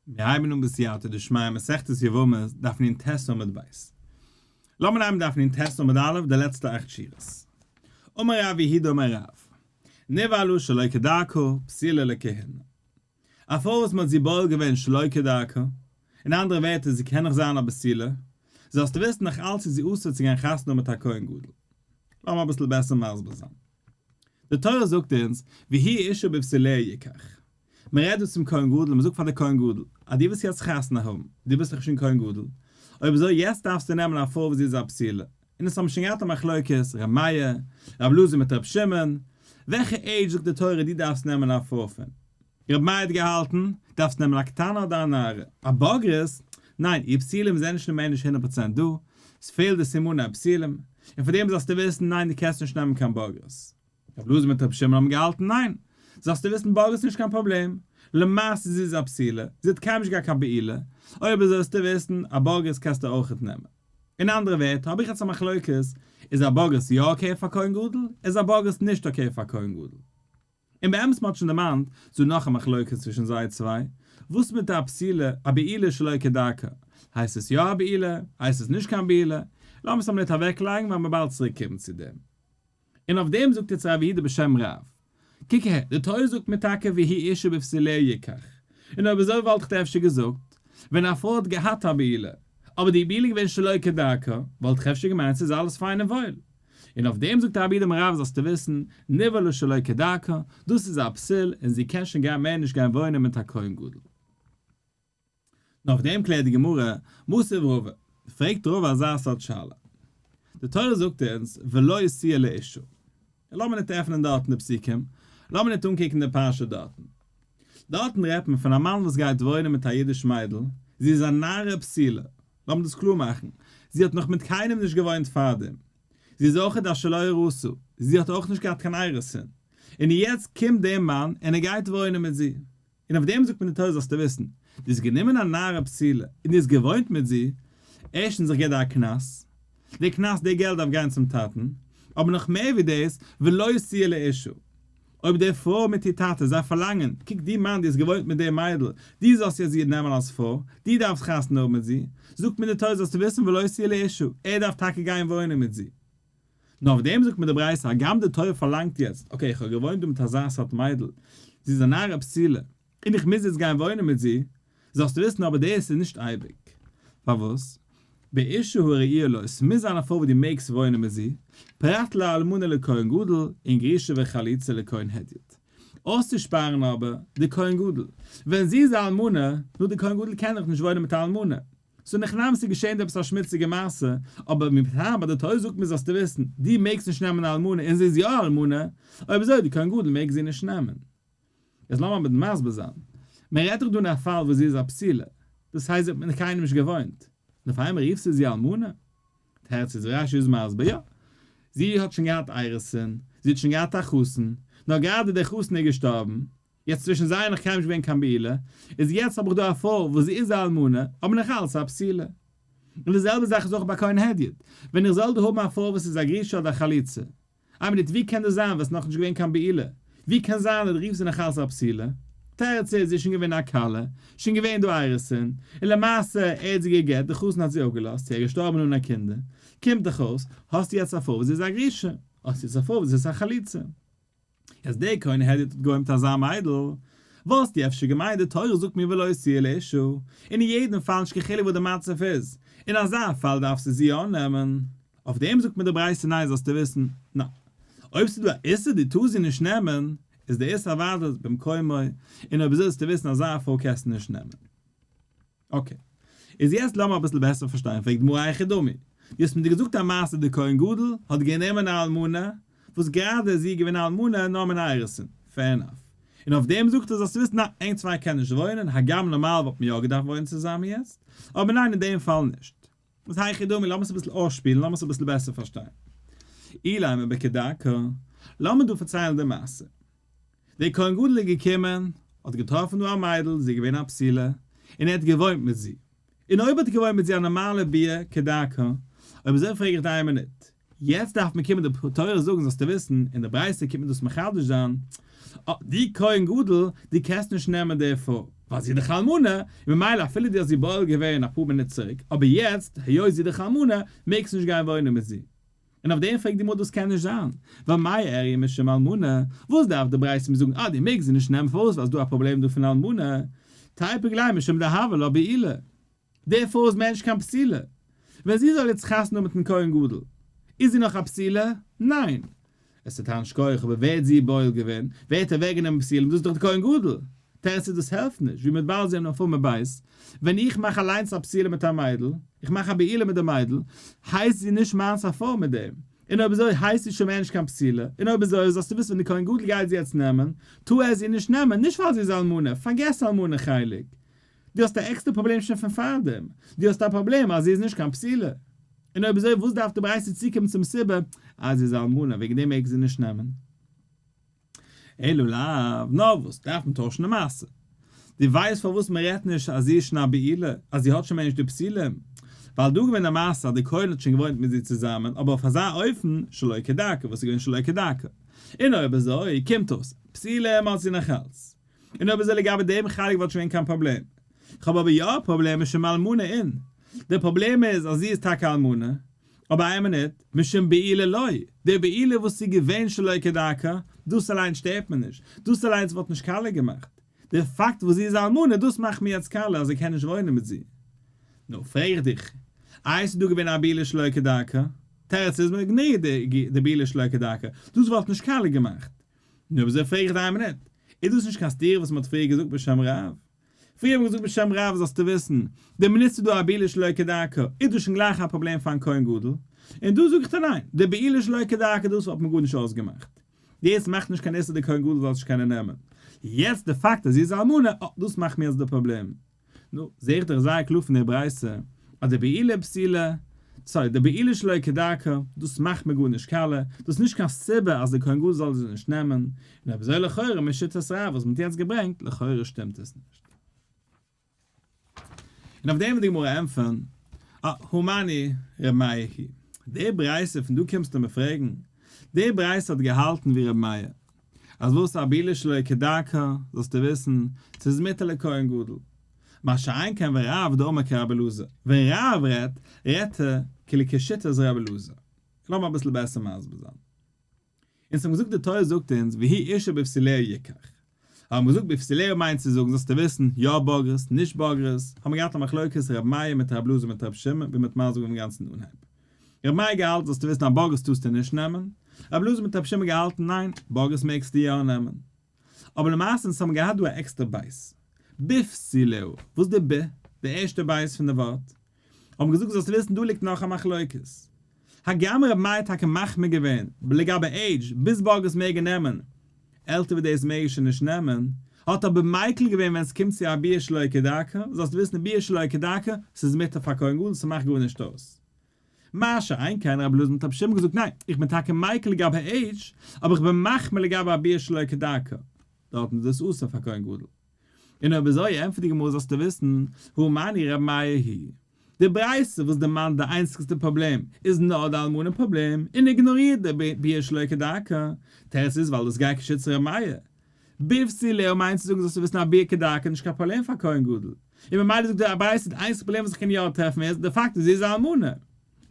מיר הייבן אן בסייעתא דשמיא מסכת יבמות דף נ ט עמוד ב'. לאמיר נעמען דף נ ט עמוד א' די לעצטע אכט שורות. אמר רב יהודה אמר רב, נבעלה שלא כדרכה פסולה לכהונה. א פרוי וואס מען האט זי בועל געווען שלא כדרכה, אין אנדערע ווערטער זי קען נאך זיין א בתולה, זאלסטו וויסן נאך אלץ איז זי אסור צו גיין חתונה האבן מיט א כהן גדול. לאמיר אביסל בעסער מסביר זיין. די תורה זאגט אונז, והוא אשה בבתוליה יקח. מען רעדט דא צום כהן גדול און מען זאגט פאר די כהן גדול, אז דו ווילסט יעצט חתונה האבן, דו ביסט דאך שוין כהן גדול, אויב אזוי יעצט דארפסטו נעמען א פרוי וואס זי איז א בתולה, און עס האבן שוין געהאט א מחלוקת, ר' מאיר, ר' אלעזר מיט ר' שמעון, וועלכע עידזש זאגט די תורה דו דארפסט נעמען א פרוי פון? ר' מאיר האט געהאלטן, דארפסט נעמען א קטנה אדער א נערה, א בוגרת? ניין, איר בתולים זענען שוין מער נישט 100% דא, עס פעלט די סימני הבתולים, און פאר דעם זאלסטו וויסן, ניין דו קענסט נישט נעמען קיין בוגרת. רבי אלעזר מיט רבי שמעון האבן געהאלטן ניין, זאלסטו וויסן בוגרת איז נישט קיין פראבלעם, למעשה זי איז א בתולה, זי האט קיינמאל נישט געהאט קיין בעילה, אויב אזוי זאלסטו וויסן, א בוגרת קענסטו אויכעט נעמען. אין אנדערע ווערטער האב איך יעצט א מחלוקת, איז א בוגרת יא okay פאר כהן גדול, איז א בוגרת נישט okay פאר כהן גדול. און באמת מ'האט שוין דערמאנט, ס'דא נאך א מחלוקת צווישן זיי צוויי, וואס מיט א בתולה, א בעילה שלא כדרכה, הייסט עס יא א בעילה, הייסט עס נישט קיין בעילה, לאמיר עס א מינוט אוועקלייגן וועלן מיר באלד צוריק קומען צו דעם. און אויף דעם זאגט יעצט רב יהודה בשם רב, קוק אהער, די תורה זאגט מיר טאקע והוא אשה בבתוליה יקח, און אויב אזוי וואלט איך דיר אפשר געזאגט, ווען א פרוי האט געהאט א בעילה, אבער די בעילה איז געווען שלא כדרכה, וואלט איך אפשר געמיינט ס'איז אלעס פיין און וואויל. און אויף דעם זאגט רב יהודה אמר רב זאלסטו וויסן, נבעלה שלא כדרכה, דאס איז א פסול און זי קען שוין גיין מער נישט גיין וואוינען מיט א כהן גדול. נאר אויף דעם קלערט די גמרא, מתיב רבא, פרעגט רבא אזא סארט שאלה. די תורה זאגט אונז ולו תהיה לאשה. לאמיר ניט עפענען דארטן די פסוקים, לאמיר ניט אנקוקן די פרשה דארטן. דארטן רעדט מען פון א מאן וואס גייט וואוינען מיט א אידיש מיידל, זי איז א נערה בתולה, לאמיר דאס קלאר מאכן, זי האט נאך מיט קיינעם נישט געוואוינט פארדעם, זי איז אויכעט א שלא אורסה, זי האט אויך נישט געהאט קיין אירוסין, און יעצט קומט דער מאן און ער גייט וואוינען מיט זי, און אויף דעם זאגט מען די תורה זאלסטו וויסן, דו האסט גענומען א נערה בתולה און דו האסט געוואוינט מיט זי, ערשטנס איך געב דיר א קנס, די קנס די געלט דארף גיין צום טאטן, אבער נאך מער ווי דאס, ולו תהיה לאשה, אויב די פרוי מיט איר טאטע זיי פארלאנגען, קוק דו מאן דו האסט געוואוינט מיט די מיידל, דו זאלסט יעצט איר נעמען אלס פרוי, דו דארפסט חתונה האבן מיט זי, זאגט מיר די תורה זאלסטו וויסן ולו תהיה לאשה, ער דארף טאקע גיין וואוינען מיט זי. נאר אויף דעם זאגט מיר די ברייתא, הגם די תורה פארלאנגט יעצט, okay איך האב געוואוינט דא מיט אזא סארט מיידל, זי איז א נערה בתולה, און איך מוז יעצט גיין וואוינען מיט זי, זאלסטו וויסן אבער דאס איז נישט אייביג. פארוואס? באשה הראויה לו, עס מוז זיין א פרוי וואס דו מעגסט וואוינען מיט זי, פרט לאלמנה לכהן גדול, און גרושה וחלוצה לכהן הדיוט. אויסצושפארן אבער, די כהן גדול. ווען זי איז א אלמנה, נו די כהן גדול קען דאך נישט וואוינען מיט א אלמנה. so אין הכי נמי ס'איז געשען דא עפעס א שמוציגע מעשה, אבער מטעם אז די תורה זאגט מיר זאלסטו וויסן, דו מעגסט נישט נעמען א אלמנה און זי איז יא א אלמנה, אויב אזוי די כהן גדול מעג זי נישט נעמען. יעצט לאמיר אבער מסביר זיין. מען רעדט דאך דא אין א פאל וואס זי איז א בתולה, דאס הייסט זי האט מיט קיינעם נישט געוואוינט, און אויף איינמאל רופסטו זי אלמנה? תירוץ איז רש י איז מסביר יא, זי האט שוין געהאט אירוסין, זי האט שוין געהאט א חתן, נאר גראדע דער חתן איז געשטארבן, יעצט צווישן זיי איז נאך קיינמאל נישט געווען קיין בעילה, איז יעצט האב איך דא א פרוי וואס זי איז א אלמנה, אבער נאך אלץ א בתולה. און די זעלבע זאך איז אויך ביי כהן הדיוט, ווען איך זאל דא האבן א פרוי וואס איז א גרושה אדער א חלוצה, איין מינוט, ווי קען דאס זיין ווען ס'איז נאכנישט געווען קיין בעילה? ווי קען זיין אז דו רופסט זי נאך אלס א בתולה? תירוץ איז, זי איז שוין געווען א כלה, שוין געווען דא אירוסין, און למעשה ער האט זי גע'גט, די חתן האט זי אפגעלאזט, זי איז געשטארבן אן א קינדער, קומט דאך אויס, האסטו יעצט א פרוי וואס זי איז א גרושה, האסטו יעצט א פרוי וואס איז א חלוצה. אז דער כהן הדיוט האט געוואוינט מיט אזא מיידל, וואלסטו אפשר געמיינט די תורה זאגט מיר ולו תהיה לאשה, און אין יעדן פאל נישט קיין חילוק וואס די מצב איז, אין אזא פאל דארפסטו זי אננעמען. אויף דעם זאגט מיר די ברייתא ניין זאלסטו וויסן, ניין. אויב ס'איז דא א איסור דו טארסט זי נישט נעמען, איז די איסור אוודאי במקומו, און אויב אזוי זאלסטו וויסן אזא פרוי קענסטו נישט נעמען. okay. איז יעצט לאמיר אביסל בעסער פארשטיין, פרעגט די גמרא היכי דמי, דו האסט מיר געזאגט א מעשה די כהן גדול האט גענומען א אלמנה, וואס גראדע איז זי געווען א אלמנה נאר מן האירוסין, fair enough. און אויף דעם זאגט ער זאלסטו וויסן ניין ענק צוויי קענען נישט וואוינען, הגם נארמאל וואלט מען יא געדארפט וואוינען צוזאמען יעצט, אבער ניין אין דעם פאל נישט. וואס היכי דמי, לאמיר עס אביסל אויסשפילן, לאמיר עס אביסל בעסער פארשטיין. אילימא בכדרכה, לאמיר דא פארציילן די מעשה. דער כהן גדול איז געקומען, האט געטראפן דא א מיידל, זי איז געווען א בתולה, און ער האט געוואוינט מיט זי. און אויב האט ער געוואוינט מיט זי א נארמאלע ביאה כדרכה, אויב אזוי פרעג איך דיר איין מינוט, יעצט דארף מען קומען די תורה זאגן זאלסטו וויסן, און די ברייתא קומט מען דאס מחדש זיין, אה, דו כהן גדול, דו קענסט נישט נעמען די פרוי, ווייל זי איז דאך אלמנה, און ממילא אפילו דו האסט זי בועל געווען אפאר מינוט צוריק, אבער יעצט, היות זי איז דאך אלמנה, מעגסטו נישט גיין וואוינען מיט זי. און אויף דעם פרעגט די גמרא דאס קען נישט זיין, ווייל מאי איריא משום אלמנה, וואס דארף די ברייתא מיר זאגן אה דו מעגסט זי נישט נעמען פארוואס ווייל ס'איז דא א פראבלעם דא פון אלמנה, תיפוק ליה משום דהוה לה בעולה, די פרוי איז מער נישט קיין בתולה, ווען זי זאל יעצט חתונה האבן מיטן כהן גדול, איז זי נאך א בתולה? ניין. עס איז טען שכוח אבער ווער האט זי בועל געווען? ווער האט אוועק גענומען בתולים? דאס איז דאך די כהן גדול. תירוץ איז דאס העלפט נישט, ווי מ'וועט באלד זען אויף עמוד ב', ווען איך מאך אליינס א בתולה מיט א מיידל, איך מאך א בעילה מיט די מיידל, הייסט זי נישט מיינס א פרוי מיט דעם, און אויב אזוי הייסט זי שוין מער נישט קיין בתולה, און אויב אזוי זאלסטו וויסן ווען די כהן גדול גייט זי יעצט נעמען, טאר ער זי נישט נעמען, נישט ווייל זי איז אלמנה, פארגעס אלמנה חלק, דו האסט א עקסטער פראבלעם שוין פון פארדעם, דו האסט א פראבלעם אז זי איז נישט קיין בתולה. און אויב אזוי וואס דארף די ברייתא צוקומען צום סיבה אז זי איז אלמנה וועגן דעם מעג זי נישט נעמען? אלא לאו, נאר וואס דארף מען טוישן די מעשה? דו ווייסט פארוואס מען רעדט נישט אז זי איז שוין א בעולה, אז זי האט שוין מער נישט די בתולים? ווייל דא געווען די מעשה אז די כהן האט שוין געוואוינט מיט זי צוזאמען אבער אויף אזא אופן שלא כדרכה וואס איז געווען שלא כדרכה, און אויב אזוי קומט אויס בתולים האט זי נאכאלץ. און אויב אזוי לגבי דעם חלק וואלט שוין געווען קיין פראבלעם. כ'האב אבער יא א פראבלעם משום אלמנה אין. דער פראבלעם איז אז זי איז טאקע אלמנה, אבער איין מינוט, משום בעילה לא, די בעילה וואס איז געווען שלא כדרכה, דאס אליינס שטערט מיר נישט, דאס אליינס וואלט נישט קאלע געמאכט. דער פאקט וואס זי איז אלמנה דאס מאכט מיר יעצט קאלע אז ער קען נישט וואוינען מיט זי. נו, פרעג איך דיך, איי ס'איז דא געווען א בעילה שלא כדרכה? תירוץ איז, מ'איגנארירט די בעילה שלא כדרכה, דאס וואלט נישט קאלע געמאכט. נו אויב אזוי פרעג איך דיר איין מינוט, איז דאס נישט קיין סתירה וואס מ'האט פריער געזאגט בשם רב? פריער האט מען געזאגט בשם רב זאלסטו וויסן, די מינוט ס'איז דא א בעילה שלא כדרכה איז דאס שוין גלייך א פראבלעם פארן כהן גדול, און דא זאג איך דיר ניין, די בעילה שלא כדרכה דאס האט מען גארנישט אויסגעמאכט, דאס מאכט נישט קיין איסור די כהן גדול זאל עס נישט קענען נעמען, יעצט די פאקט אז זי איז א אלמנה, אה, דאס מאכט מיר יעצט די פראבלעם. נו, זעה איך דאך זייער קלאר פון דער ברייתא אז די בעילה פסולה, sorry, די בעילה שלא כדרכה, דאס מאכט מיר גארנישט קאלע, דאס איז נישט קיין סיבה אז דער כהן גדול זאל זי נישט נעמען, און אויב אזוי לכאורה משיטת רב וואס מען האט יעצט געברענגט, לכאורה שטימט עס נישט. און אויף דעם וועט די גמרא ענטפערן, אה, הא מני ר' מאיר היא. די ברייתא פון דא קומסטו מיר פרעגן, די ברייתא האט געהאלטן ווי ר' מאיר, אז וואס א בעילה שלא כדרכה, זאלסטו וויסן, ס'איז מותר לכהן גדול. מה שאין כן ורב דאמר כרבי אלעזר, ווען רב רעדט, רעדט ער כאילו כשיטת רבי אלעזר. לאמיר אביסל בעסער מסביר זיין. אונז האבן געזאגט די תורה זאגט אונז והוא אשה בבתוליה יקח. האבן מיר געזאגט בבתוליה מיינט צו זאגן זאלסטו וויסן, יא בוגרת, נישט בוגרת, האבן מיר געהאט א מחלוקת ר' מאיר מיט ר' אלעזר מיט ר' שמעון ווי מ'האט מסביר געווען גאנצן אנהייב. ר' מאיר געהאלטן זאלסטו וויסן א בוגרת טארסטו נישט נעמען, ר' אלעזר מיט ר' שמעון געהאלטן ניין, בוגרת מעגסטו יא נעמען. אבער למעשה אונז האבן געהאט דא א עקסטער בית. בבתוליה, וואס די ב, די ערשטע בית פון די ווארט, האבן געזאגט זאלסטו וויסן דא ליגט נאך א מחלוקת. הגם ר' מאיר האט טאקע מחמיר געווען לגבי עידזש ביז בוגרת מעג ער נעמען, עלטער ווי דאס מעג ער שוין נישט נעמען, האט אבער מיקל געווען ווען ס'קומט צו א ביאה שלא כדרכה, זאלסטו וויסן ביאה שלא כדרכה, ס'איז מותר פאר כהן גדול ס'מאכט גארנישט אויס. מה שאין כן רבי אלעזר מיט רבי שמעון געזאגט ניין, איך בין טאקע מיקל לגבי עידזש, אבער איך בין מחמיר לגבי א ביאה שלא כדרכה, דארטן איז דאס אסור פאר כהן גדול. און אויב אזוי ענטפערט די גמרא זאלסטו וויסן, הא מני רבי מאיר היא. די ברייתא וואס דערמאנט די איינציגסטע פראבלעם איז נאר די אלמנה פראבלעם און איגנארירט די ביאה שלא כדרכה, תירוץ איז ווייל דאס גייט כשיטת רבי מאיר. בבתוליה מיינט צו זאגן זאלסטו וויסן א ביאה כדרכה איז נישט קיין פראבלעם פאר כהן גדול, און ממילא זאגט די ברייתא די איינציגסטע פראבלעם וואס איך קען יא טרעפן איז די פאקט אז זי איז א אלמנה.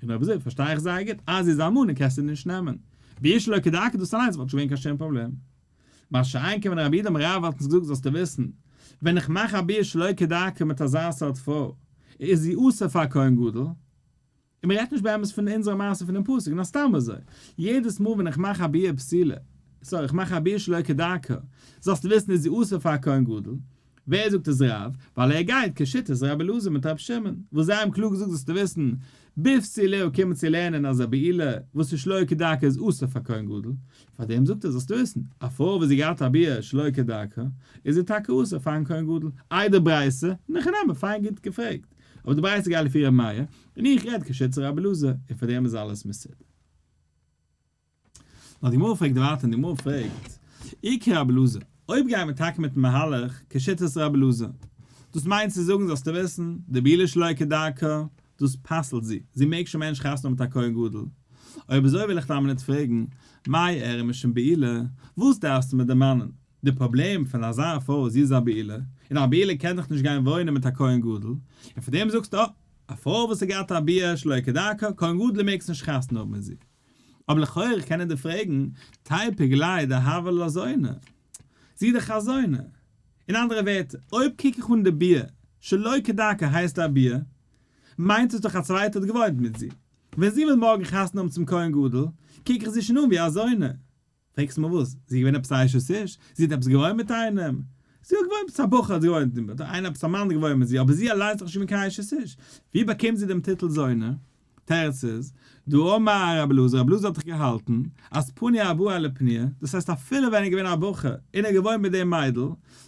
און אויב אזוי פארשטיי איך זייער גוט אז זי איז א אלמנה קענסטו נישט נעמען. ביאה שלא כדרכה דאס אליינס וואלט נישט געווען קיין שום פראבלעם. מה שאין כן ווען רב יהודה אמר רב וואלט אונז געזאגט זאלסטו וויסן, ווען איך מאך א ביאה שלא כדרכה מיט אזא סארט פרוי, איז זי אסור פאר כהן גדול. און מען רעדט נישט באמת פון אונזערע מעשה פונעם פסוק, נאר סתם אזוי, יעדעס מאל ווען איך מאך א ביאה פסולה, sorry, איך מאך א ביאה שלא כדרכה, זאלסטו וויסן איז זי אסור פאר כהן גדול. ווער זאגט עס רב? ווייל ער גייט כשיטת רבי אלעזר מיט רבי שמעון, וואס זיי האבן קלאר געזאגט זאלסטו וויסן, בבתוליה קומען צו לערנען אז א בעילה וואס איז שלא כדרכה איז אסור פאר כהן גדול, פאר דעם זאגט ער זאלסטו וויסן, א פרוי וואס זי געהאט א ביאה שלא כדרכה איז זי טאקע אסור פארן כהן גדול, איי די ברייתא? אין הכי נמי, פיין גוט געפרעגט, אבער די ברייתא גייט לפי רבי מאיר, און איך רעד כשיטת רבי אלעזר, און פאר דעם איז אלעס מסודר. נאר די גמרא פרעגט ווייטער און די גמרא פרעגט, אי כרבי אלעזר, אויב גייען מיר טאקע מיטן מהלך כשיטת רבי אלעזר, דאס מיינט צו זאגן זאלסטו וויסן, די בעילה שלא כדרכה, דאס פסל'ט זי, זי מעג שוין מער נישט חתונה האבן מיט א כהן גדול. אויב אזוי וויל איך דיר א מינוט פרעגן, מאי איריא משום בעילה, וואס דארפסטו מיר דערמאנען די פראבלעם פון אזא פרוי, זי איז א בעולה, און א בעולה קען דאך נישט גיין וואוינען מיט א כהן גדול, און פאר דעם זאגסטו אה, א פרוי וואס האט געהאט א ביאה שלא כדרכה, כהן גדול מעגסט נישט חתונה האבן מיט זי. אבער לכאורה קען ער דיר פרעגן, תיפוק ליה דהוה לה זונה, זי איז דאך א זונה. אין אנדערע ווערטער, אויב קוק איך אן די ביאה שלא כדרכה הייסט א ביאה, מיינט עס דאך א צווייטער האט געוואוינט מיט זי. ווען זי וויל מארגן חתונה האבן צום כהן גדול, קוק איך זי שוין אן ווי א זונה. פרעגסט מיר וואס? זי איז געווען עפעס א אשת איש? זי האט עפעס געוואוינט מיט איינעם? זי האט געוואוינט עפעס א בחור האט געוואוינט מיט איר, איינער עפעס א מאן האט געוואוינט מיט זי, אבער זי אליינס איז דאך נישט געווען קיין אשת איש. ווי באקומט זי דעם טיטל זונה? תירוץ איז, דאמר רבי אלעזר, רבי אלעזר האט דאך געהאלטן אז פנוי הבא על הפנויה, דאס הייסט אפילו ווען ער איז געווען א בחור און ער האט געוואוינט מיט דעם מיידל,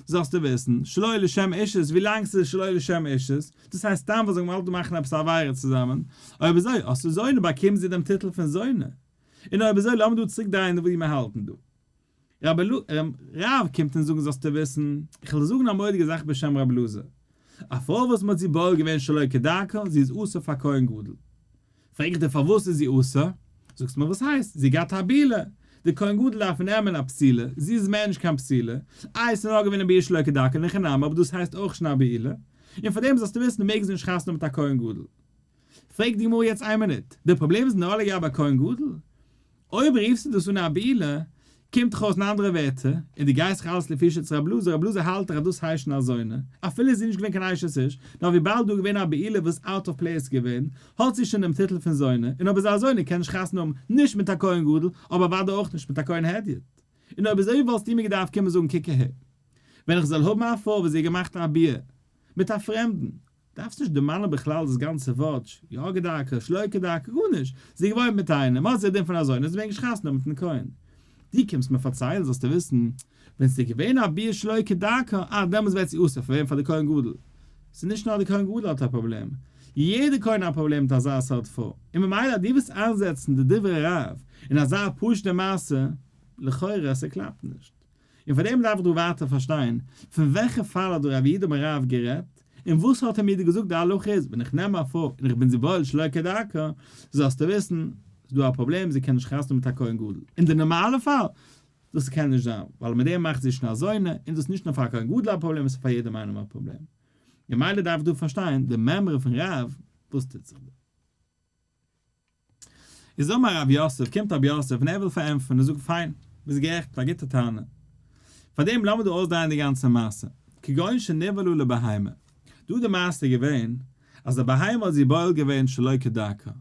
זאלסטו וויסן, שלא לשם אישות, ווילאנג ס'איז שלא לשם אישות, דאס הייסט סתם ווייל זיי האבן געוואלט מאכן עפעס א עבירה צוזאמען, אויב אזוי, האסטו זונה באקומט זי דעם טיטל פון זונה. און אויב אזוי לאמיר דא צוריק דרייען וואו מיר האלטן דא. רבי רב קומט אונז זאגן זאלסטו וויסן, איך וועל זאגן א מורא'דיגע זאך בשם רבי אלעזר, א פרוי וואס מ'האט זי בועל געווען שלא כדרכה, זי איז אסור פאר כהן גדול. פרעג איך דיר פארוואס איז זי אסור? זאגסטו מיר וואס הייסט, זי געהאט א בעילה, די כהן גדול דארף נעמען א בתולה, זי איז מער נישט קיין בתולה, איי ס'איז נאר געווען א ביאה שלא כדרכה אין הכי נמי אבער דאס הייסט אויך שוין א בעילה, און פאר דעם זאלסטו וויסן מעג זי נישט חתונה מיט א כהן גדול. פרעגט די גמרא יעצט איין מינוט, די פראבלעם איז נאר לגבי א כהן גדול? אויב רופסטו דאס אן א בעילה, קומט דאך אויס אין אנדערע ווערטער, און דו גייסט זיך אלעס לפי שיטת רב אלעזר, רב אלעזר האלט דאך אז דאס הייסט שוין א זונה, אפילו איז זי נישט געווען קיין אשת איש, נאר וויבאלד דא איז געווען א בעילה וואס out of place געווען, האט זי שוין דעם טיטל פון זונה, און אויב איז א זונה קען נישט חתונה האבן נישט מיט א כהן גדול, אבער אוודאי אויך נישט מיט א כהן הדיוט. און אויב אזוי וואלסטו מיר געדארפט קומען זאגן קוק אהער, ווען איך זאל האבן א פרוי וואס זי האט געמאכט א ביאה מיט א פרעמדן, דארפסט נישט דערמאנען בכלל דאס גאנצע ווארט, יא כדרכה, שלא כדרכה, גארנישט, זי געוואוינט מיט איינעם, האט זי א דין פון א זונה, זי מעג נישט חתונה האבן מיטן כהן. דו קומסט מיר פארציילן זאלסטו וויסן, ווען ס'איז געווען א ביאה שלא כדרכה, אה דעמאלטס ווערט זי אסור פאר וועם? פאר די כהן גדול. ס'איז נישט נאר די כהן גדול האט א פראבלעם, יעדער כהן האט א פראבלעם מיט אזא סארט פרוי, און ממילא אז דו ווילסט איינזעצן די דברי רב אין אזא פשוט'ע מעשה, לכאורה ס'קלאפט נישט. און פאר דעם דארף איך דא ווייטער פארשטיין, פון וועלכע פאל האט דא רב יהודה אמר רב גערעדט, און וואס האט ער מיר דא געזאגט די הלכה איז ווען איך נעם א פרוי און איך בין זי בועל שלא כדרכה, זאלסטו וויסן, ס'איז דא א פראבלעם זי קען נישט חתונה מיט א כהן גדול, אין די נארמאלע פאל, דאס קען נישט זיין, ווייל מיט דעם מאכט זי שוין א זונה, און דאס איז נישט נאר פאר א כהן גדול א פראבלעם עס איז פאר יעדעם איינעם א פראבלעם. ממילא דארף איך דא פארשטיין די מימרא פון רב, וואס טוט זיך דא. איז אמר רב יוסף, קומט רב יוסף און ער וויל פארענטפערן און זאגט פיין, ביסט גערעכט, א גוטע טענה. פארדעם לאמיר דא אויסדרייען די גאנצע מעשה. כגון שנבעלה לבהמה. דא די מעשה איז געווען אז א בהמה האט זי בועל געווען שלא כדרכה.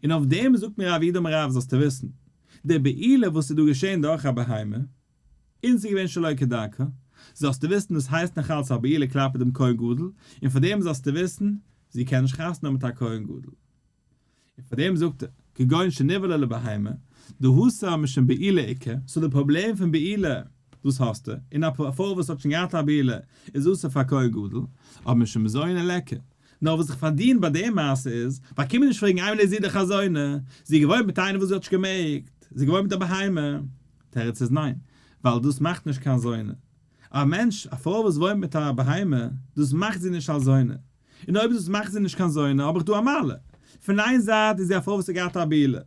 און אויף דעם זאגט מיר רב יהודה אמר רב זאלסטו וויסן, די בעילה וואס איז דא געשען דורך א בהמה, און ס'איז געווען שלא כדרכה, זאלסטו וויסן דאס הייסט נאך אלץ א בעילה כלפי דעם כהן גדול, און פאר דעם זאלסטו וויסן, זי קען נישט חתונה האבן מיט א כהן גדול. און פאר דעם זאגט ער, כגון שנבעלה לבהמה, דהתם משום בעילה איכא, סאו די פראבלעם פון בעילה, דאס האסטו, און א פרוי וואס האט שוין געהאט א בעילה איז אסור פאר כהן גדול, אבער משום זונה ליכא. נאר וואס איך פארדין ביי די מעשה איז, ווייל קום מיר נישט פרעגן איינמאל איז זי דאך א זונה, זי איז געוואוינט מיט איינעם וואס זי האט נישט געמעגט, זי איז געוואוינט מיט א בהמה. תירוץ איז ניין, ווייל דאס מאכט נישט קיין זונה. א מענטש, א פרוי וואס וואוינט מיט א בהמה, דאס מאכט זי נישט א זונה. און אויב דאס מאכט זי נישט קיין זונה, האב איך דא א מעלה. פון איין זייט איז זי א פרוי וואס האט געהאט א בעילה.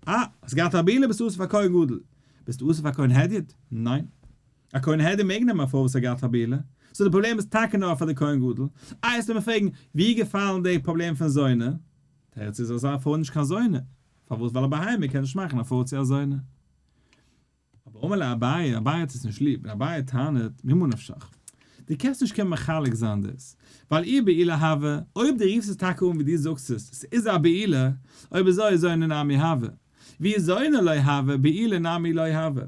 אה, האסט געהאט א בעילה ביסטו אסור פאר כהן גדול. ביסטו אסור פאר כהן הדיוט? ניין. א כהן הדיוט מעג נעמען א פרוי וואס האט געהאט א בעילה. so די פראבלעם איז טאקע נאר פאר די כהן גדול. איי וועסטו מיר פרעגן, ווי איז געפאלן די פראבלעם פון זונה? תירוץ איז אזא פרוי נישט קיין זונה. פארוואס? ווייל א בהמה קען נישט מאכן א פרוי צו א זונה. אבער אמר ליה אביי, אביי האט עס נישט ליב, און אביי טענה'ט, ממה נפשך? דו קענסט נישט קומען מחלק זיין דאס, ווייל אי בעילה הוה, אויב דו רופסט עס טאקע אן ווי דו זאגסט עס, ס'איז א בעילה, אויב אזוי זונה נמי הוה. ואי זונה לא הוה, בעילה נמי לא הוה.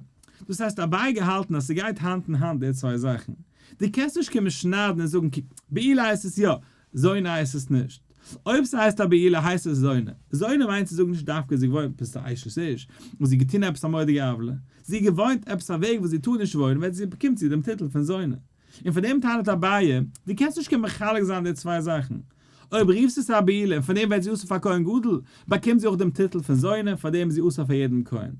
דאס הייסט אביי געהאלטן אז ס'גייט האנט אין האנט די צוויי זאכן. דו קענסט נישט קומען שניידן און זאגן קוק, בעילה הייסט עס יא, זונה הייסט עס נישט. אויב ס'הייסט א בעילה הייסט עס זונה. זונה מיינט צו זאגן נישט דווקא זי געוואוינט עפעס א אשת איש, און זי געטון עפעס א מורא'דיגע עוולה. זי געוואוינט עפעס א וועג וואס זי טאר נישט וואוינען וועט זי באקומט זי דעם טיטל פון זונה. און פאר דעם טענה'ט אביי, דו קענסט נישט קומען מחלק זיין די צוויי זאכן. אויב רופסט עס א בעילה און פאר דעם ווערט זי אסור פאר כהן גדול, באקומט זי אויך דעם טיטל פון זונה און פאר דעם איז זי אסור פאר יעדן כהן.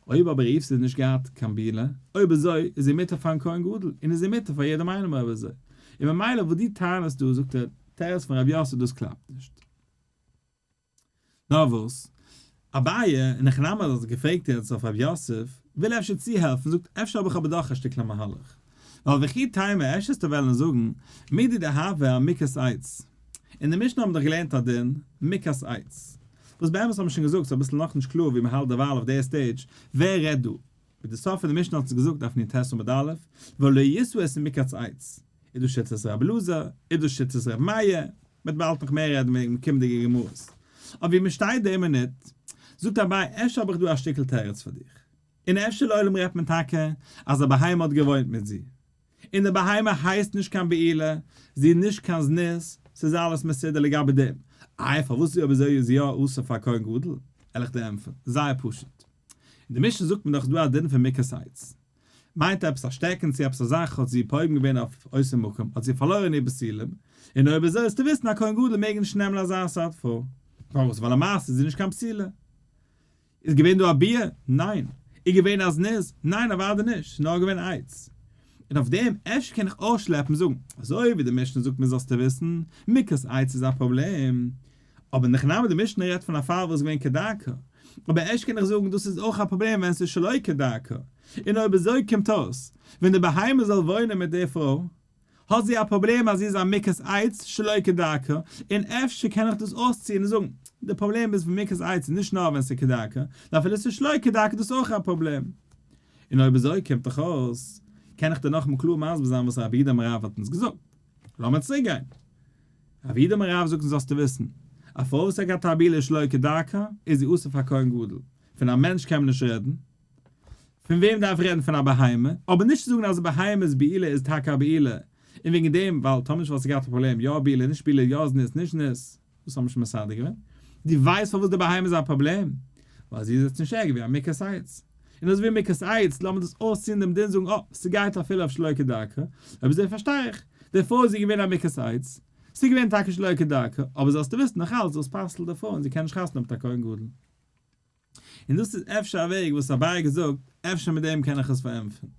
אויב אבער רופסט איז נישט געהאט קיין בעילה, אויב אזוי איז זי מותר פארן כהן גדול, און איז זי מותר פאר יעדעם איינעם אויב אזוי. און ממילא וואס דו טענה'סט דא זאגט דער תירוץ פון רב יוסף דאס קלאפט נישט. נאר וואס? אביי, אין הכי נמי אז האט געפרעגט יעצט אויף רב יוסף, וויל אפשר צוהעלפן, זאגט אפשר האב איך אבער דאך א שטיקל מהלך. ווייל וכי תימא אפשר וועסטו וועלן זאגן, מידי דהוה אמוכת עץ. אין די משנה האבן מיר דאך געלערנט א דין, מוכת עץ. וואס באמת האט מען שוין געזאגט, ס'איז אביסל נאכנישט קלאר ווי מ'האלט דערווייל אויף די stage, ווער רעדט דא? ווי די סוף פון די משנה האט עס געזאגט דף נ"ט עמוד א', ולא ישא את מוכת עץ. איז דאס שיטת רבי אלעזר? איז דאס שיטת רבי מאיר? מ'וועט באלד נאך מער רעדן וועגן קומענדיגע גמרות. אבער ווי מ'שטייט די מינוט, זאגט אביי אפשר האב איך דא א שטיקל תירוץ פאר דיך. און אפשר לעולם רעדט מען טאקע אז א בהמה האט געוואוינט מיט זי. און די בהמה הייסט נישט קיין בעילה, זי איז נישט קיין זנות, ס'איז אלעס מסודר לגבי דעם. איי פארוואס איז אויב אזוי איז יא אסור פאר כהן גדול? וועל איך דיר ענטפערן, זייער פשוט. אין די משנה זאגט מען דאך איז דא א דין פון מוכת עץ. מיינט עפעס א שטעקן צו עפעס א זאך האט זי פוגם געווען אויף אותו מקום האט זי פארלוירן איר בתולים, און אויב אזוי איז צו וויסן א כהן גדול מעג נישט נעמען אזא סארט פרוי. פארוואס? ווייל למעשה איז זי נישט קיין בתולה. איז געווען דא א ביאה? ניין. איז געווען א זנות? ניין אוודאי נישט, ס'איז נאר געווען עץ. און אויף דעם אפשר קען איך אויסשלעפן זאגן, אזוי ווי די משנה זאגט מיר זאלסטו וויסן, מוכת עץ איז א פראבלעם. אבער אין הכי נמי די משנה רעדט פון א פאל וואס איז געווען כדרכה. אבער אפשר קען איך זאגן דאס איז אויך א פראבלעם ווען ס'איז שלא כדרכה. און אויב אזוי קומט אויס, ווען די בהמה זאל וואוינען מיט די פרוי, האט זי א פראבלעם אז זי איז א מוכת עץ שלא כדרכה, און אפשר קען איך דאס אויסציען און זאגן, די פראבלעם איז פון מוכת עץ איז נישט נאר ווען ס'איז כדרכה, נאר אפילו ס'איז שלא כדרכה איז דאס אויך א פראבלעם. און אויב אזוי קומט דאך אויס, קען איך דיר נאכאמאל קלאר מסביר זיין וואס רב יהודה אמר רב האט אונז געזאגט. לאמיר צוריק גיין. רב יהודה אמר רב זאגט אונז זאלסטו וויסן, א פרוי וואס האט געהאט א בעילה שלא כדרכה, איז זי אסור פאר כהן גדול. פון א מענטש קען מען נישט רעדן. פון וועם דארף איך רעדן פון א בהמה, אבער נישט צו זאגן אז א בהמה'ס בעילה איז טאקע א בעילה, און וועגן דעם, ווייל טאמער נישט וואלסטו געהאט א פראבלעם, יא בעילה נישט בעילה, יא זנות נישט זנות, דאס האבן מיר שוין מסדר געווען. דו ווייסט פארוואס די בהמה איז א פראבלעם? ווייל זי איז יעצט נישט ערגער ווי א מוכת עץ. און אזוי ווי מוכת עץ, לאמיר דאס אויסציען דעם דין זאגן אה, ס'גייט אפילו אויף שלא כדרכה, אויב אזוי פארשטיי איך, די פרוי איז געווען א מוכת עץ, ס'איז געווען טאקע שלא כדרכה, אבער זאלסטו וויסן נאכאלץ דאס פסל'ט די פרוי און זי קען נישט חתונה האבן מיט א כהן גדול. און דאס איז אפשר א וועג וואס אביי האט געזאגט, אפשר מיט דעם קען איך עס פארענטפערן.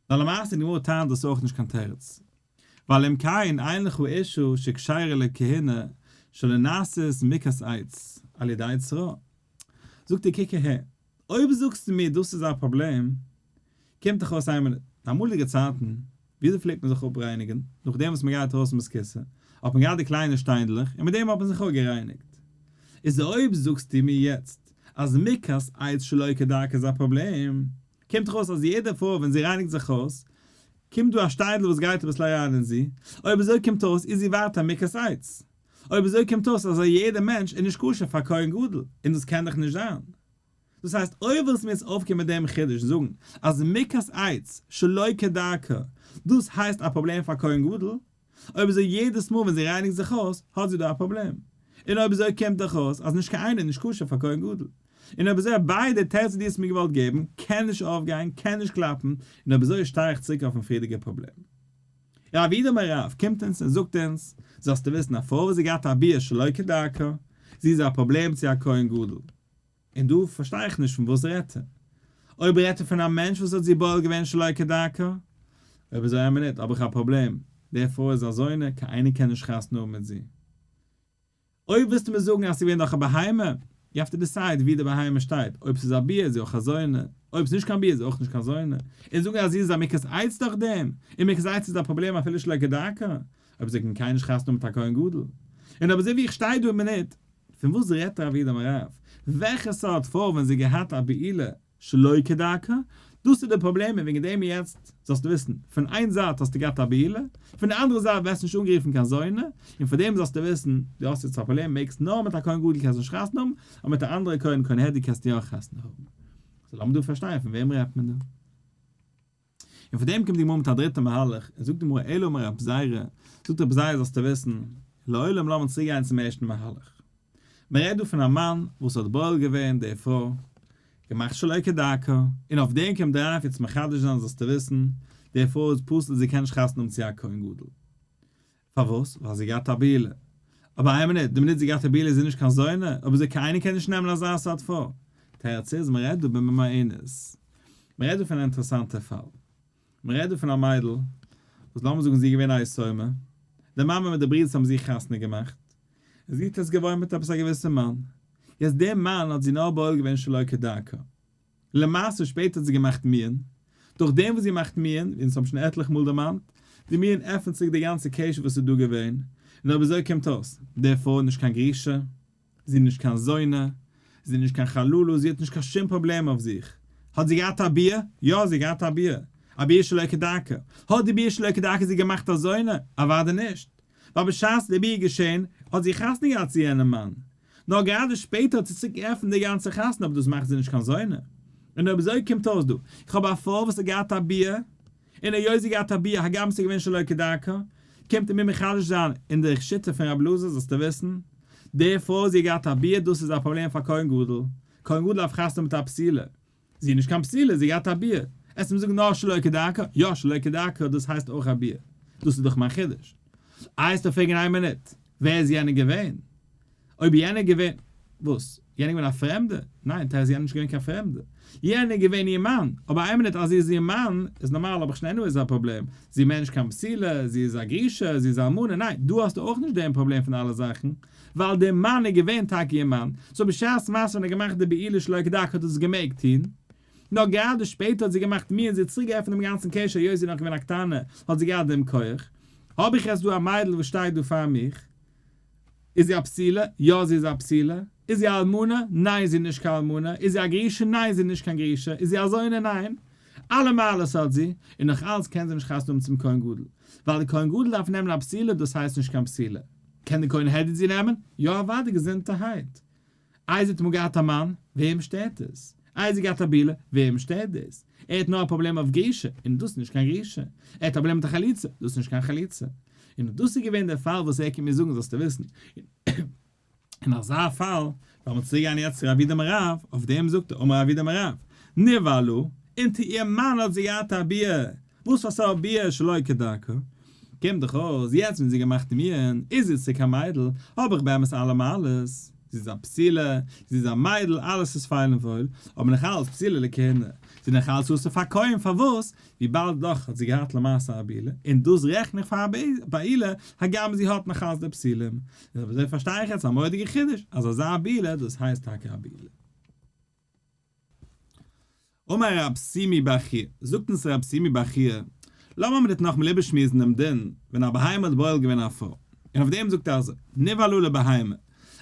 נאר למעשה די גמרא טענה'ט דאס אויך נישט קיין תירוץ. ווייל אם כן אין לך אשה שכשרה לכהונה שלא נעשית מוכת עץ על ידי צרעה. זאגט ער קוק אהער, אויב זאגסטו מיר דאס איז א פראבלעם, קומט דאך אויס איין מינוט, אין אמאליגע צייטן, וויאזוי פלעגט מען זיך אפרייניגן, נאכדעם וואס מען גייט ארויס פון בית כסא, האט מען געהאט די קליינע שטיינדלעך און מיט דעם האט מען זיך אפגערייניגט. איז אויב זאגסטו מיר יעצט אז מוכת עץ שלא כדרכה איז א פראבלעם, קומט דאך אויס אז יעדע פרוי ווען זי רייניגט זיך אויס, קומט דא א שטיינדל וואס גייט אביסל אריין אין זי, אויב אזוי קומט אויס איז זי ווייטער מוכת עץ. אויב אזוי קומט אויס אז א יעדע מענטש איז נישט כשר פאר כהן גדול, און דאס קען דאך נישט זיין. דאס הייסט אויב ווילסט מיר יעצט אויפקומען מיט דעם חידוש און זאגן אז מוכת עץ שלא כדרכה דאס הייסט א פראבלעם פאר כהן גדול, אויב אזוי יעדעס מאל ווען זי רייניגט זיך אויס האט זי דא א פראבלעם, און אויב אזוי קומט דאך אויס אז נישט קיין איינער איז נישט כשר פאר כהן גדול, און אויב אזוי ביידע תירוצים דו האסט מיר געוואלט געבן קען נישט אויפגיין קען נישט קלאפן, און אויב אזוי שטיי איך צוריק אויפן פריערדיגע פראבלעם. רב יהודה אמר רב קומט אונז און זאגט אונז, זאלסטו וויסן א פרוי וואס זי געהאט א ביאה שלא כדרכה, זי איז א פראבלעם צו א כהן גדול. און דא פארשטיי איך נישט פון וואס רעדט ער? אויב רעדט ער פון א מענטש וואס האט זי בועל געווען שלא כדרכה? אויב אזוי איין מינוט האב איך א פראבלעם, די פרוי איז א זונה, קיין איינער קען נישט חתונה האבן מיט זי. אויב ווילסטו מיר זאגן אז ס'איז געווען דורך א בהמה, you have to decide ווי די בהמה שטייט, אויב ס'איז א ביאה איז זי אויך א זונה, אויב ס'איז נישט קיין ביאה איז זי אויך נישט קיין זונה, און זאגן אז זי איז א מוכת עץ דורך דעם, און מוכת עץ איז א פראבלעם אפילו שלא כדרכה, אויב אזוי קען קיינער נישט חתונה האבן מיט א כהן גדול. און אויב אזוי ווי איך שטיי דא אין מינוט, פון וואס רעדט רב יהודה אמר רב? וועלכע סארט פרוי ווען זי געהאט א בעילה שלא כדרכה? דאס איז די פראבלעם און וועגן דעם יעצט זאלסטו וויסן, פון איין זייט האסטו געהאט א בעילה, פון די אנדערע זייט ווערסטו נישט אנגערופן קיין זונה, און פאר דעם זאלסטו וויסן, דו האסט יעצט א פראבלעם, מעגסט נאר מיט א כהן גדול קענסט נישט חתונה האבן, אבער מיט א אנדערע כהן כהן הדיוט קענסטו יא חתונה האבן. סאו לאמיר דא פארשטיין פון וועם רעדט מען דא? און פון דעם קומט די גמרא מיט א דריטע מהלך, און זאגט די גמרא אלא אמר רב זירא, זאגט רב זירא זאלסטו וויסן, לעולם לאמיר צוריק גיין צום ערשטן מהלך. מען רעדט דא פון א מאן וואס האט בועל געווען די פרוי, געמאכט שלא כדרכה, און אויף דעם קומט רב יעצט מחדש זיין זאלסטו וויסן, די פרוי איז פסול זי קען נישט חתונה האבן צו א כהן גדול. פארוואס? ווייל זי געהאט א בעילה. אבער איין מינוט, די מינוט זי געהאט א בעילה איז זי נישט קיין זונה, אבער זי קיינער קען נישט נעמען אזא סארט פרוי. תירוץ איז, מען רעדט דא בממאנת. מען רעדט דא פון א אינטערעסאנטע פאל. מען רעדט דא פון א מיידל, וואס לאמיר זאגן זי איז געווען א יתומה, די מאמע מיט די ברידערס האבן זי חתונה געמאכט, זי האט עס געוואוינט מיט עפעס א געוויסע מאן. יעצט דער מאן האט זי נאר בועל געווען שלא כדרכה. למעשה שפעטער האט זי געמאכט מיאון, דורך דעם וואס זי מאכט מיאון, ווי אונז האבן שוין עטליכע מאל דערמאנט, די מיאון עפנט צוריק די גאנצע קשר וואס איז דא געווען, און אויב אזוי קומט אויס, די פרוי איז נישט קיין גרושה, זי איז נישט קיין זונה, זי איז נישט קיין חללה, זי האט נישט קיין שום פראבלעם אויף זיך. האט זי געהאט א ביאה? יא, זי האט געהאט א ביאה. א ביאה שלא כדרכה. האט די ביאה שלא כדרכה זי געמאכט א זונה? אוודאי נישט. ווייל בשעת די ביאה איז געשען, האט זי חתונה געהאט צו יענעם מאן. נאר גראדע שפעטער האט זי צוריק געעפנט די גאנצע חתונה אבער דאס מאכט זי נישט קיין זונה. און אויב אזוי קומט אויס דא, איך האב א פרוי וואס האט געהאט א ביאה, און היות זי געהאט א ביאה הגם ס'איז געווען שלא כדרכה, קומט ער מיר מחדש זיין אין די שיטה פון רב אלעזר זאלסטו וויסן, די פרוי זי האט געהאט א ביאה דאס איז א פראבלעם פאר כהן גדול, כהן גדול דארף חתונה מיט א בתולה, זי איז נישט קיין בתולה זי האט געהאט א ביאה, עסט מיר זאגן נאר שלא כדרכה, יא שלא כדרכה דאס הייסט אויך א ביאה, דאס איז דאך מיין חידוש. איי עסטו פרעגן איין מינוט, ווער איז יענער געווען? אויב יענער געווען, וואס? יענער געווען א פרעמדע? ניין, טייער איז יענער נישט געווען קיין פרעמדע. יענער געווען איר מאן. אבער איין מינוט אז זי איז איר מאן, איז נארמאל האב איך שוין anyways א פראבלעם. זי איז מער נישט קיין בתולה, זי איז א גרושה, זי איז א אלמנה, ניין, דא האסטו אויך נישט דעם פראבלעם פון אלע זאכן, ווייל דער מאן איז געווען טאקע איר מאן, so בשעת מעשה ווען ער האט געמאכט די בעילה שלא כדרכה האט ער עס געמעגט טון. נאר גראדע שפעטער האט זי געמאכט מיאון און זי האט צוריק געעפנט דעם גאנצן קשר היות זי איז נאך געווען א קטנה האט זי געהאט דעם כח. האב איך יעצט דא א מיידל וואס שטייט דא פאר מיך. איז זי א בתולה? יא זי איז א בתולה. איז זי א אלמנה? ניין זי איז נישט קיין אלמנה. איז זי א גרושה? ניין זי איז נישט קיין גרושה. איז זי א זונה? ניין. אלע מעלות האט זי, און נאך אלץ קען זי נישט חתונה האבן צום כהן גדול. ווייל די כהן גדול דארף נעמען א בתולה דאס הייסט נישט קיין בתולה. קען די כהן הדיוט זי נעמען? יא אוודאי געזונטערהייט. איי זי האט אמאל געהאט א מאן? וועם שטערט עס? איי זי געהאט א בעילה? וועם שטערט דאס? ער האט נאר א פראבלעם אויף גרושה, און דאס איז נישט קיין גרושה. ער האט א פראבלעם מיט א חליצה, דאס איז נישט קיין חליצה. און דאס איז געווען דער פאל וואס ער קומט מיר זאגן זאלסטו וויסן. אין אזא פאל, לאמיר צוריק גיין יעצט צו רב יהודה אמר רב, אויף דעם זאגט ער, אמר רב יהודה אמר רב, נבעלה, אונטער איר מאן האט זי געהאט א ביאה, וואס פאר סארט ביאה שלא כדרכה? קומט דאך אויס, יעצט ווען זי געמאכט מיאון, איז זי צוריק א מיידל, האב איך באמת אלע מעלות, זי איז א בתולה, זי איז א מיידל, אלעס איז פיין און וואויל, אבער נאך אלץ פסולה לכהונה, זי איז נאך אלץ אסור פאר כהן, פארוואס? וויבאלד דאך האט זי געהאט למעשה א בעילה, און דאס רעכן איך פאר א בעילה, הגם זי האט נאך אלץ די פסולים. איז אבער אזוי פארשטיי איך יעצט א מורא'דיגע חידוש, אז אזא בעילה, דאס הייסט טאקע א בעילה. אמר רב שימי בר חייא, זאגט אונז רב שימי בר חייא, לאמיר מיר נאכאמאל איבערשמועסן דעם דין ווען א בהמה האט בועל געווען א פרוי, און אויף דעם זאגט ער אזוי, נבעלה לבהמה,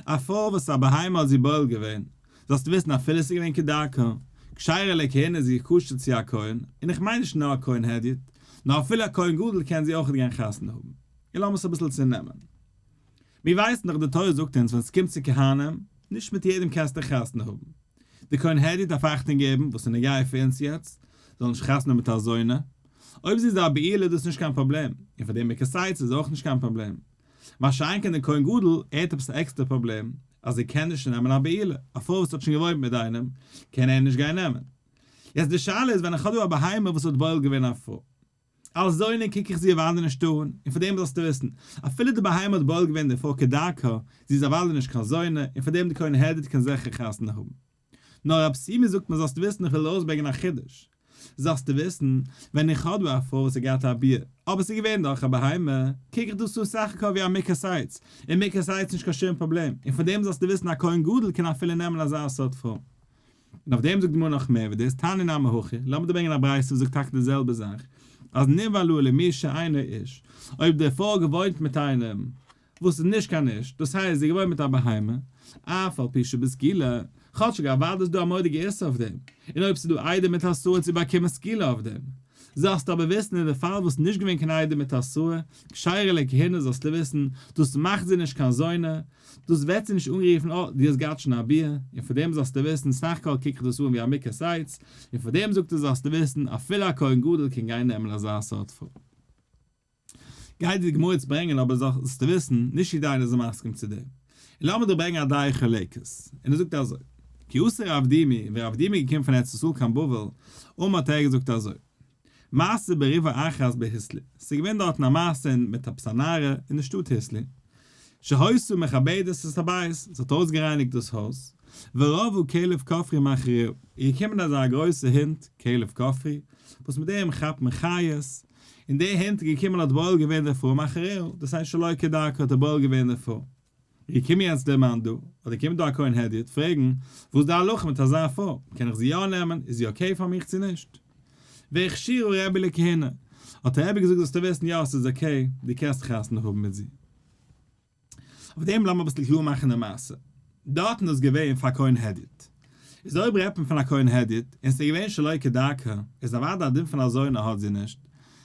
א פרוי וואס א בהמה האט זי בועל געווען, זאלסטו וויסן אפילו עס איז געווען כדרכה, כשרה לכהונה איז זי כשר צו א כהן, און איך מיין נישט נאר א כהן הדיוט, נאר אפילו א כהן גדול קען זי אויך גיין חתונה האבן. און לאמיר עס אביסל צונעמען. מיר ווייסן דאך די תורה זאגט אונז ווען עס קומט צו כהנים, נישט מיט יעדעם קענסטו חתונה האבן. די כהן הדיוט דארף אכטונג געבן, וואס איז נוגע פאר אונז יעצט, זאל נישט חתונה האבן מיט א זונה. אויב זי איז א בעולה איז דאס נישט קיין פראבלעם, און פאר דעם מוכת עץ איז אויך נישט קיין פראבלעם. מה שאין כן די כהן גדול, ער האט עפעס א עקסטערע פראבלעם, אז ער קען נישט נעמען א בעולה, א פרוי וואס האט שוין געוואוינט מיט איינעם, קען ער נישט גיין נעמען. יעצט די שאלה איז ווען איך האב דא א בהמה וואס האט בועל געווען א פרוי. אלס זונה קוק איך זי אוודאי נישט אן, און פאר דעם זאלסטו וויסן, אפילו די בהמה האט בועל געווען די פרוי כדרכה, זי איז אוודאי נישט קיין זונה, און פאר דעם די כהן הדיוט קען זיכער חתונה האבן. נאר רב שימי זאגט מיר זאלסטו וויסן איך וויל ארויסברענגען א חידוש. זאלסטו וויסן, ווען איך האב דא א פרוי וואס האט געהאט א ביאה, אבער ס'איז געווען דורך א בהמה, קוק איך דאס אן סך הכל ווי א מוכת עץ, און מוכת עץ נישט קיין שום פראבלעם, און פאר דעם זאלסטו וויסן א כהן גדול קען אפילו נעמען אזא סארט פרוי. און אויף דעם זאגט די גמרא נאך מער ווי דאס, תניא נמי הכי, לאמיר דיר ברענגען א ברייתא וואס זאגט טאקע די זעלבע זאך, אז נבעלה למי שאינו איש, אויב די פרוי געוואוינט מיט איינעם וואס איז נישט קיין איש, דאס הייסט זי געוואוינט מיט א בהמה, אף על פי שבסקילה, כאטשיג אוודאי איז דא א מורא'דיגע איסור אויף דעם, און אויב ס'איז דא עדים מיט התראה צו באקומען סקילה אויף דעם. זאלסטו אבער וויסן אין די פאל וואס נישט געווען קיין עדים מיט התראה, כשרה לכהונה זאלסטו וויסן, דאס מאכט זי נישט קיין זונה, דאס ווערט זי נישט אנגערופן אה, דו האסט געהאט שוין א ביאה, און פאר דעם זאלסטו וויסן, סך הכל קוק איך דאס אן ווי א מוכת עץ, און פאר דעם זאגט ער זאלסטו וויסן, אפילו א כהן גדול קען גיין נעמען אזא סארט פרוי. גייט די גמרא יעצט ברענגען אבער זאלסטו וויסן, נישט יעדער איינער איז מסכים צו דעם. און לאמיר דיר ברענגען א דעה חולקת. און ער זאגט אזוי, כי אתא רב דימי, ווען רב דימי איז געקומען פון ארץ ישראל קיין בבל, אמר האט ער געזאגט אזוי, מעשה בריבה אחת בהיסלי, ס'איז געווען דארטן א מעשה אין מיט עפעס א נערה אין די שטאט היסלי, שהיתה מכבדת את הבית, זי האט אויסגערייניגט דאס הויז, ורבעה כלב כפרי מאחריה, איז געקומען אזא גרויסע הונט, כלב כפרי, וואס מיט דעם כאפט מען חיות, און דער הונט איז געקומען האט בועל געווען די פרוי מאחריה, דאס הייסט שלא כדרכה האט ער בועל געווען די פרוי. געקומען יעצט דער מאן דא, אדער קומט דא א כהן הדיוט פרעגן, וואס איז די הלכה מיט אזא פרוי, קען איך זי יא נעמען, איז זי okay פאר מיך צו נישט? והכשירה רבי לכהונה, האט דער רבי געזאגט זאלסטו וויסן יא ס'איז okay, דו קענסט חתונה האבן מיט זי. אויף דעם לאמיר אביסל קלאר מאכן די מעשה. דארטן איז געווען פאר כהן הדיוט. איז אויב רעדט מען פון א כהן הדיוט, און ס'איז געווען שלא כדרכה, איז אוודאי א דין פון א זונה האט זי נישט.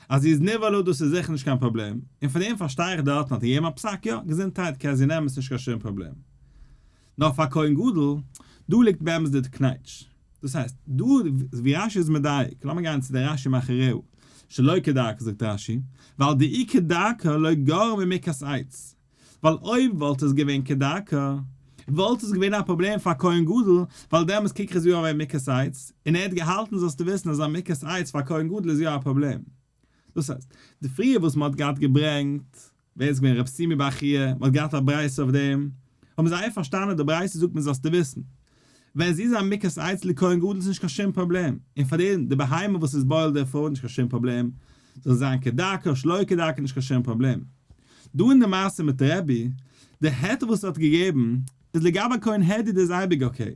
אז זי איז נבעלה דאס איז זיכער נישט קיין פראבלעם, און פון דעם פארשטיי איך דארטן האט ער געגעבן א פסק יא, געזונטהייט קען זי נעמען ס'נישט קיין שום פראבלעם. נאר פאר כהן גדול, דא ליגט באמת די קנייטש. דאס הייסט, דא ווי רשי איז מדייק, לאמיר גיין צו די רשי מאחוריו, שלא כדרכה זאגט רשי, ווייל דאי כדרכה לא גרמא מוכת עץ, ווייל אויב וואלט עס געווען כדרכה, וואלט עס געווען א פראבלעם פאר כהן גדול, ווייל דעמאלס קוק איך עס יא אויף מוכת עץ, און ער האט געהאלטן זאלסטו וויסן אז א מוכת עץ פאר כהן גדול איז יא א פראבלעם. דאס הייסט, די פריער וואס מען האט געהאט געברענגט, ווער איז געווען רב סימי בר חייא, מען האט געהאט א ברייתא אויף דעם, האבן זיי פארשטאנען די ברייתא זאגט מען זאלסטו וויסן, ווען זי איז א מוכת עץ לכהן גדול איז נישט קיין שום פראבלעם, און פאר דעם די בהמה וואס איז בועל די פרוי נישט קיין שום פראבלעם, זאל זיין כדרכה שלא כדרכה נישט קיין שום פראבלעם. דא אין די מעשה מיט רבי, די היתר וואס ער האט געגעבן, איז לגבי כהן הדיוט איז אייביג okay.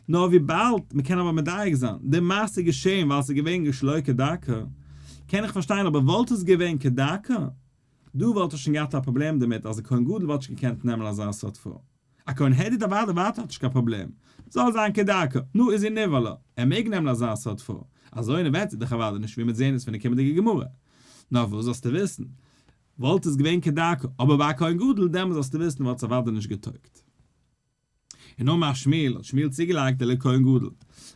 נאר וויבאלד מ'קען אבער מדייק זיין, די מעשה איז געשען ווייל ס'איז געווען שלא כדרכה, קען איך פארשטיין אבער וואלט עס געווען כדרכה, דא וואלט ער שוין געהאט א פראבלעם דערמיט אז די כהן גדול וואלט נישט געקענט נעמען אזא סארט פרוי. א כהן הדיוט אוודאי ווייטער האט נישט קיין פראבלעם, זאל זיין כדרכה, נו איז זי נבעלה, ער מעג נעמען אזא סארט פרוי, אזוינע וועט זי דאך אוודאי נישט ווי מ'וועט זען עס פון די קומענדיגע גמרא. נאר וואס זאלסטו וויסן, וואלט עס געווען כדרכה, אבער ביי א כהן גדול דעמאלס זאלסטו וויסן וואלט עס אוודאי נישט געטויגט. און אמר שמואל, האט שמואל צוגעלייגט ולכהן גדול,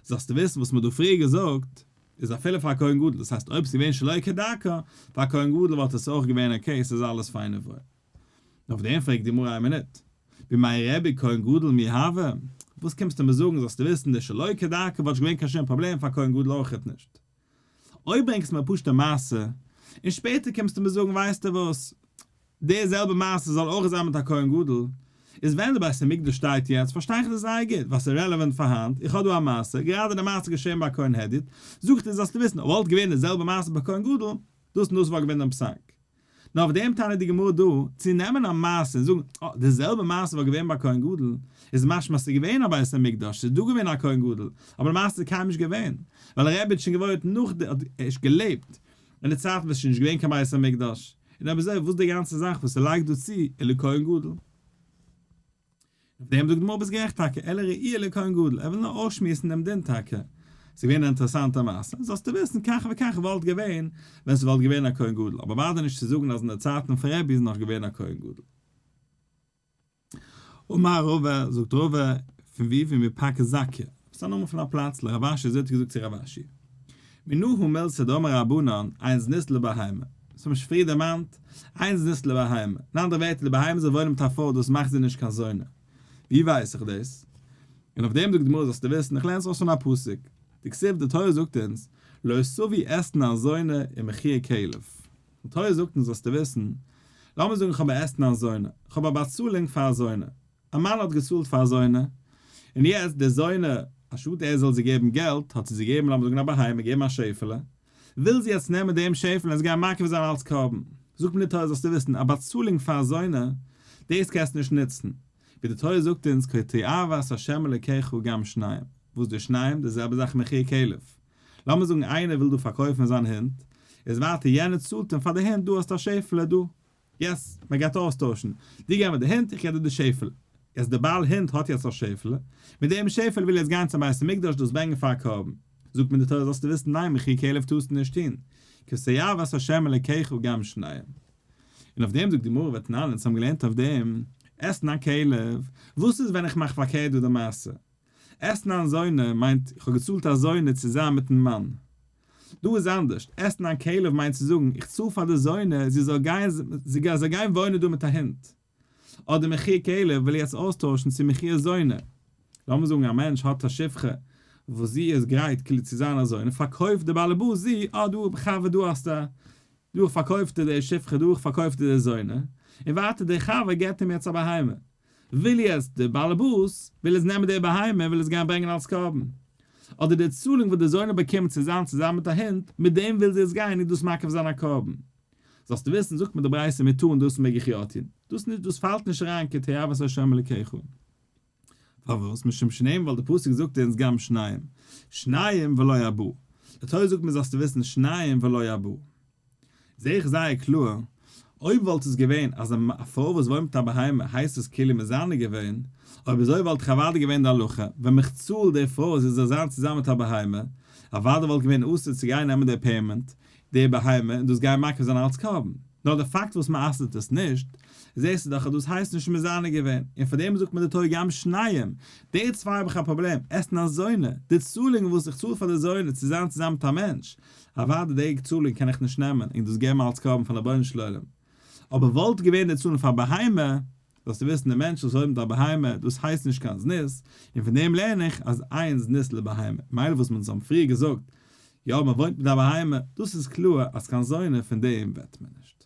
זאלסטו וויסן וואס מען האט דא פריער געזאגט, איז אפילו פאר א כהן גדול, דאס הייסט אויב עס איז געווען שלא כדרכה, פאר א כהן גדול וואלט עס אויך געווען okay, עס איז אלעס פיין און וואויל. און אויף דעם פרעגט די גמרא איין מינוט, בימי רבי כהן גדול מי הוה? וואס קומסטו מיר זאגן זאלסטו וויסן די שלא כדרכה וואלט נישט געווען קיין שום פראבלעם פאר כהן גדול אויכעט נישט. אויב ברענגסטו מיר א פשוטע מעשה, און שפעטער קומסטו מיר זאגן ווייסטו וואס, די זעלבע מעשה זאל אויך זיין מיט א כהן גדול, איז ווען די בית המקדש שטייט יעצט פארשטיי איך דאס זייער גוט, ווייל ס'איז רעלעווענט פאר היינט, איך האב דא א מעשה, גראדע די מעשה געשען ביי א כהן הדיוט, זאג איך דיר זאלסטו וויסן, וואלט געווען די זעלבע מעשה ביי כהן גדול, דאס און דאס וואלט געווען דעם פסק. נאר אויף דעם טענה'ט די גמרא דא, צו נעמען א מעשה און זאגן, אה, די זעלבע מעשה וואלט געווען ביי כהן גדול, איז משמע אז ס'איז געווען א בית המקדש, ס'איז דא געווען א כהן גדול, אבער למעשה איז קיינמאל נישט געווען, ווייל רבי האט שוין געוואוינט נאך די, האט ערשט געלעבט אין די צייטן וואס ס'איז שוין נישט געווען קיין בית המקדש, און אויב אזוי וואס איז די גאנצע זאך וואס ער לייגט דא צו ולכהן גדול? אויף דעם זאגט די גמרא ביסט גערעכט טאקע, אלא ראי' לכהן גדול, ער וויל נאר אויסשמועסן דעם דין טאקע, ס'איז געווען א אינטערעסאנטע מעשה, זאלסטו וויסן כך וכך וואלט געווען ווען ס'וואלט געווען א כהן גדול, אבער אוודאי נישט צו זאגן אז אין די צייטן פון רבי איז נאך געווען א כהן גדול. אמר רבא, זאגט רבא, פון ווי? פון מפקא זכיא, עפעס א נאמען פון א פלאץ, לרב אשי, אזוי האט ער געזאגט צו רב אשי. מנא הא מילתא דאמר רבנן, אין זנות לבהמה. דאס האבן מיר שוין פריער דערמאנט, אין זנות לבהמה. אין אנדערע ווערטער, די בהמה זאל וואוינען מיט א פרוי, דאס מאכט זי נישט קיין זונה. ווי ווייס איך דאס? און אויף דעם זאגט די גמרא זאלסטו וויסן, איך לערן עס אויס פון א פסוק. דכתיב, די תורה זאגט אונז, לא תביא אתנן זונה ומחיר כלב. די תורה זאגט אונז זאלסטו וויסן, לאמיר זאגן איך האב א אתנן זונה, איך האב א באצאלונג פאר א זונה, א מאן האט געצאלט פאר א זונה, און יעצט די זונה, אנשטאט ער זאל זי געבן געלט, האט זי זי געגעבן לאמיר זאגן א בהמה, געגעבן א שעפעלע, וויל זי יעצט נעמען דעם שעפעלע און עס גיין מקריב זיין אלס קרבן, זאגט מיר די תורה זאלסטו וויסן, א באצאלונג פאר א זונה, דאס קענסטו נישט נוצן, ווי די תורה זאגט אונז כי תועבת ה' אלוקיך גם שניהם, וואס די שניהם, די זעלבע זאך מחיר כלב, לאמיר זאגן איינער וויל דא פארקויפן זיין הונט, איז ווייטער יענער צאלט אים פאר די הונט, דא האסטו א שעפעלע דא, yes, מען גייט אויסטוישן, דו געב מיר די הונט, איך געב דיר די שעפעלע. יעצט דער בעל הונט האט יעצט א שעפעלע, מיט דעם שעפעלע וויל ער יעצט גיין צום בית המקדש דאס ברענגען פאר א קרבן. זאגט מיר די תורה זאלסטו וויסן ניין מחיר כלב טארסטו נישט טון, כי תועבת ה' אלקיך גם שניהם. און אויף דעם זאגט די גמרא ותנן, אונז האבן געלערנט אויף דעם, אתנן כלב, וואס איז ווען איך מאך פארקערט דא די מעשה? אתנן זונה מיינט איך האב געצאלט א זונה צו זיין מיטן מאן. דא איז אנדערש, אתנן כלב מיינט צו זאגן איך צאל פאר די זונה זי זאל גיין זי זאל גיין וואוינען דא מיט א הונט. אדער מחיר כלב וויל יעצט אויסטוישן צו מחיר זונה. לאמיר זאגן א מענטש האט א שפחה וואס זי איז גרייט כאילו צו זיין א זונה, פארקויפט די באלעבאס זי, אה דא חבר דא האסטו א דא איך פארקויף דיר די שפחה דא איך פארקויף דיר די זונה, און ווייטער דער חבר געבט אים יעצט א בהמה. וויל יעצט דער באלעבאס וויל עס נעמען די בהמה וויל עס גיין ברענגען אלס קרבן. אדער די צאלונג וואס די זונה באקומט צו זיין צוזאמען מיט א הונט, מיט דעם וויל זי עס גיין און דאס מקריב זיין א קרבן. זאלסטו וויסן, זאגט מיר די ברייתא מיר טארן דאס מעג איך יא טון, דאס נישט, דאס פאלט נישט אריין כי תועבת ה' אלקיך. פארוואס? משום שנאמר ווייל די פסוק זאגט אונז גם שניים, שניים ולא ארבעה. די תורה זאגט מיר זאלסטו וויסן שניים ולא ארבעה. זעה איך זייער קלאר, אויב וואלט עס געווען אז א פרוי וואס וואוינט מיט א בהמה הייסט עס כאילו מזנה געווען, אויב אזוי וואלט איך אוודאי געווען די הלכה, ווען איך צאל די פרוי זי זאל זיין צוזאמען מיט א בהמה, אוודאי וואלט געווען אסור צו גיין נעמען די payment, די בהמה, און דאס גיין מקריב זיין אלץ קרבן. נאר די פאקט וואס מען אסר'ט עס נישט, זעסטו דאך אז דאס הייסט נישט מזנה געווען, און פאר דעם זאגט מיר די תורה גם שניים, די צוויי האב איך א פראבלעם, אתנן זונה, די צאלונג וואס איך צאל פאר די זונה צו זיין צוזאמען מיט א מענטש, אוודאי די צאלונג קען איך נישט נעמען און דאס געבן אלץ קרבן פארן רבונו של עולם. אבער וואלט געווען די צאלונג פאר א בהמה, זאלסטו וויסן די מענטש וואס וואוינט מיט א בהמה, דאס הייסט נישט קיין זנות, און פון דעם לערן איך אז אין זנות לבהמה, מילא וואס מען האט פריער געזאגט, יא מען וואוינט מיט א בהמה, דאס איז קלאר אז קיין זונה פון דעם וועט מען נישט.